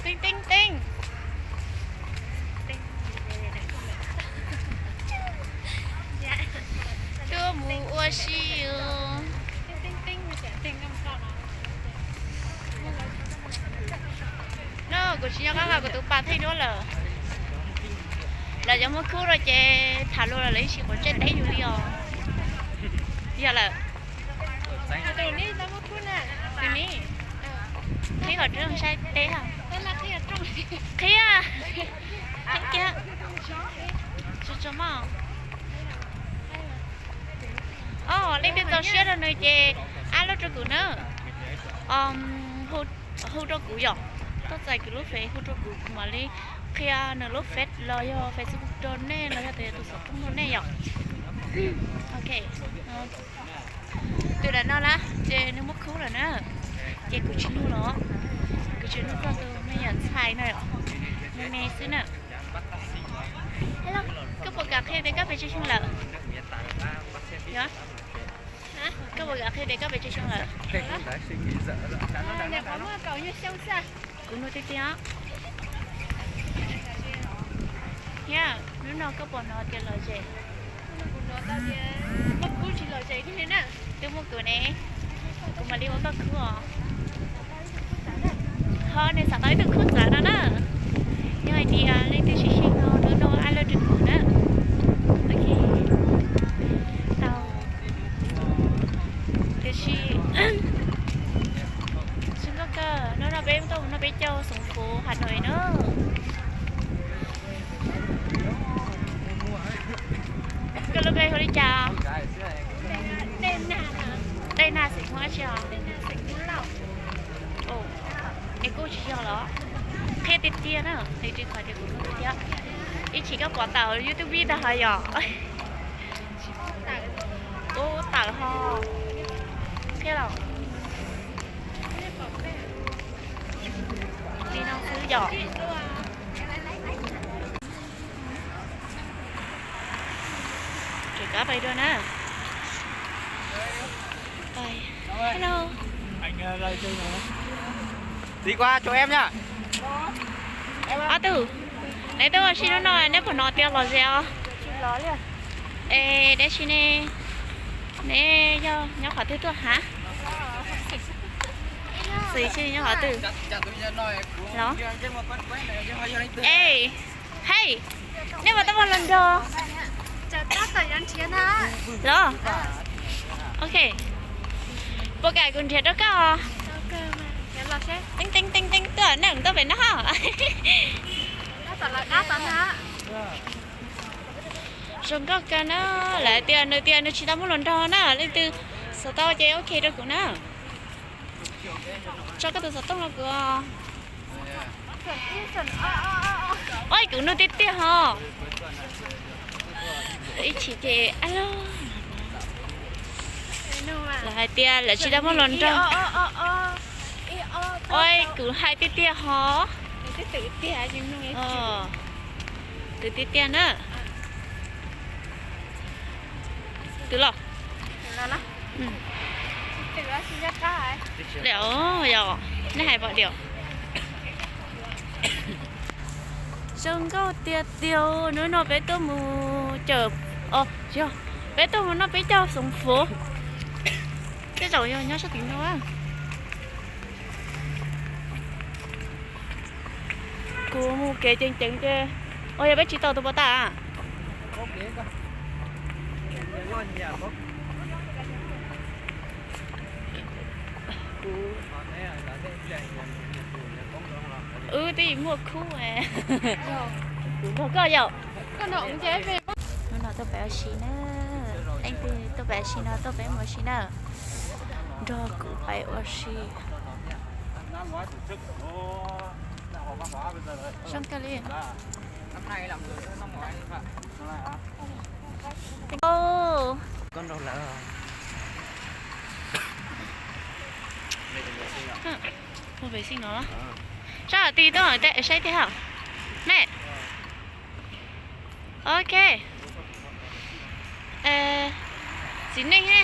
Teeb teeb teeb. Tuaj mus ua si. No kuv tsis nyob qab los kuv tus pas theej duab lawm. Lawv cov muab khub rau ces tham luag los lawv ib sim quav ntsej teb yus li os. Yog lawm. Tus ni, tus ni, qhib kom saib teb. Qhib, qhib kiag. Tso tso mog. Os, leej twg txaus siab rau nws ces add lub rau kuv na. Hu rau kuv yom, tuaj txais kuv lub Face hu rau kuv, kuv mam li qhia nws lub Face los yog Facebook rau nej los yog tias tus xov tooj rau nej yom. Ok. Tus daim no na, ces nws muab khub lawm na, ces kuv tsis nug los, kuv tsis nug koj tus me nyuam ntxhais no, me me xwb na. Hello, koj puas kam qhia tias koj pes tsawg xyoo lawm? Koj puas kam qhia tias koj pes tsawg xyoo lawm? Kuv nug tiag tiag. Thiab hnub no koj puas hnov tias lom zem? Twb muaj kuv ne, kuv mam li ua koj khub os. Ho nws xav tau ib tug khub txawv no na. Yog hais tias leej twg siv xyem no hnub no add lawm rau kuv na. Ok, tau. Tiam sis zoo nkauj kawg, hnub no peb tuaj mus noj peb caug Xoom Fuv Has Nois na. Koj lub npe hu li cas? Tej Nag xeem Hmoob dab tsi os? Es kuj tsis yog los? Qhia tiag tiag na, nws tsis qhia tias kuv hu tiag tiag. Ib chim koj pom tawm YouTube tag hov yom? Ub, tawm ho. Qhia los. Li no xwb yom. Rov qab pais dua na. Hello. Tí qua chỗ em nha. Ob tug, neb tuaj ua si hnub no neb puas hnov tias lom zem os? Es dab tsi ne, neb yog nyob qhov twg tuaj hab? Xws tsis nyob qhov twg los? Es, hei, neb puas tau muaj hluas nraug los? Ok, puas kam kuv nrhiav rau koj? Teeb teeb teeb teeb, tuaj, nej tuaj pem no. Zoo nkauj kawg na, lawv tias nws tias nws tsis tau muaj hluas nraug na, leej twg xav tau ces ok rau kuv na. Tso koj tus xov tooj rau kuv. Oj, kuv nug tiag tiag ho. Ib chim ces, alo, lawv hais tias lawv tsis tau muaj hluas nraug. Oj, kuv hais tiag tiag ho. Twv tiag tiag na. Twv los. Lawm yog, nej hais pom diam. Zoo nkauj tiag tiag, hnub no peb tuaj mus cawm, os, tsis yog, peb tuaj mus noj peb caug Xoom Fuv. Tej zaum yog nyob sab tim no. Kuv mus kev ceev ceev ces, ua yog peb tsis tau tus puas tas. Wb twb muaj khub, kuv nrog koj yom. Hnub no tuaj peb ua si na, leej twg tuaj peb ua si no tuaj peb mus ua si na, nrog kuv peb ua si. Zoo kawg li. Mus pem xi no. Sab tim tuaj saib tiag hab ne. Ok. Txiv neej ne.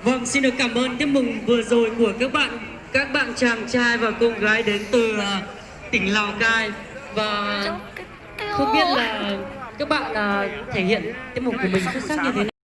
Vâng, xin được cảm ơn tiết mục vừa rồi của các bạn, các bạn chàng trai và cô gái đến từ, à, tỉnh Lào Cai. Và không biết là các bạn, à, thể hiện tiết mục của mình xuất sắc như thế nào.